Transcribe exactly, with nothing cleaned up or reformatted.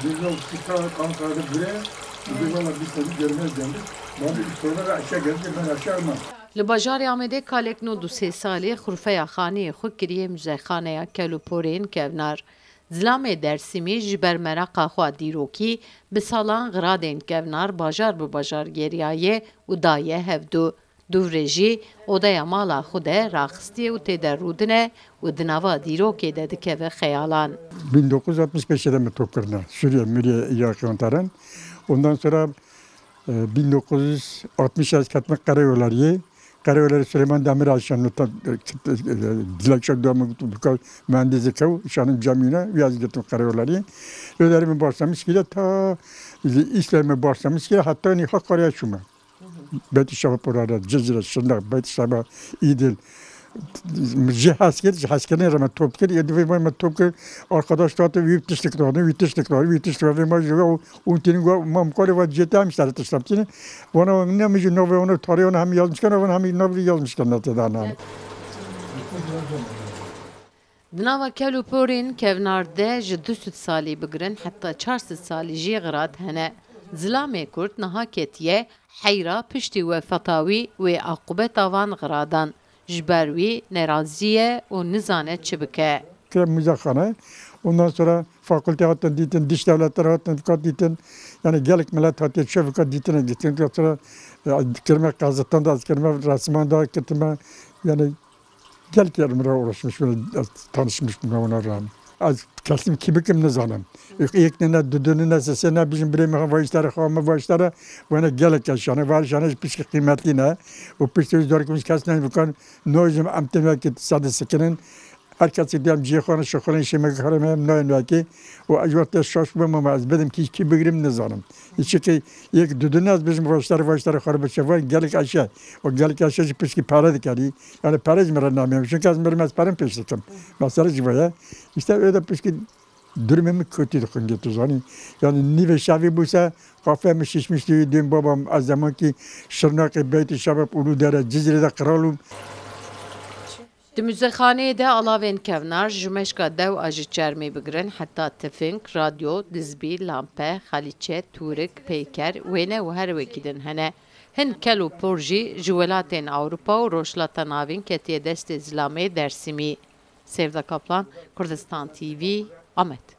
Biz o kısa Ankara'da buraya, biz valla bir sene görmez geldik. Bana bir sorular aşağı geldi, ben aşağı almam. Li bajarê Amedê kalek nod û sê salî xurfeya xaniyê xwe kiriye muzexaneya kel û porên kevnar. Zilamê Dersimî ji ber meraqa xwe dîrokî bi salan xiradên kevnar bajar bi bajar geriyaye û daye hevdu. Dûvre jî odeya mala xwe de raxistiye û tê de rûdine û di nava dîrokê de dikeve xeyalan. Bin dokuz yüz altmış beşte me top kirine. Sûriye, Mûriye, Iraqê, Ontaran. Ondan sonra, e, bin dokuz yüz altmış ez ketime Qereyolariyê. Qereyolarî Süleyman Demirel şan, e, dilekçe dua min gotu, bika mühendisê kew, şanim camîne, wî ez girtim Qereyolariyê. Öderimi başlamış kire ta, îslamê başlamış kire, hatta niha karya çûme. Beytî Şeva Porara, Cizre, Şırnak, Beytî Şeva, İdil. Ji heskir, ji heskirine re me top kir, yê divê me top kir, arkadaş da wî tiştik da, wî tiştik da, wî tiştik da, vê me ji o, un tînin go, ma mukale va cete hem işte tiştam tînin. Vana ne mi ji nove onu tarih onu hem yazmış kan, vana hem nove yazmış kan ne te dana. Di nava kel û porên kevnar de ji du sed salî bigirin heta çar sed salî jî xirat hene. Zilamê Kurd niha ketiye heyra piştî wefata wî wê aqûbeta van xiradan. Ji ber wî nerazî ye û nizane çi bike. Kire muzexane, ondan sonra fakülte hatin dîtin, dış devletler hatin vika dîtin. Yani gelek millet hatiye çi vika dîtine gittin. Ondan sonra, e, kirme gazetan da, kirme resman da, kirtime, yani Gelek yerim re uğraşmış, böyle tanışmış bûme ona rağmen. Ez kesim kî bikim nizanim. Yek ne, ne, du, du ne, ne, se, se, ne, bijim birê me va îşte re, xwe me va îşte re, wene gelek eşane, va eşane ji pişkî qîmetlî ne. Û piştî wî zor kim kes ne bikan, no jim em têne ki sade sikinin. Her kesî diyem cihê xwe ne, şixulin, şî me xare me, no ne ki. Û ez wextê şaş bûm, ama ez bidim kî, kî bigirim nizanim. Çike yek du, du ne, ez bijim va îşte re, va îşte re xwe re biçe, va gelek eşe. O gelek eşe ji pişkî pere dikerî. Yani pere ji min re nameyim. Çünkü ez mirim, ez perim pêş dikim. Mesele ji vaya. İşte öyle pişkî durumê min kötü dixin tu zanî. Yani nîvê şevî bûse, kafe mi şişmişti. Dün babam, ez zaman ki Şırnakê, Beytî Şebab, Uludere, Cizrê de qral û Di muzexaneyê de alavên kevnar ji meşka dew a ji çermê bigirin heta tifing, radyo, dizbî, lampe, xalîçe, tûrik, peyker, wêne û her wekî din hene. Hin kel û por jî ji welatên Ewropa û Rojhilata Navîn ketiye destê zilamê Dersimî. Sevda Kaplan, Kurdistan T V, Amed.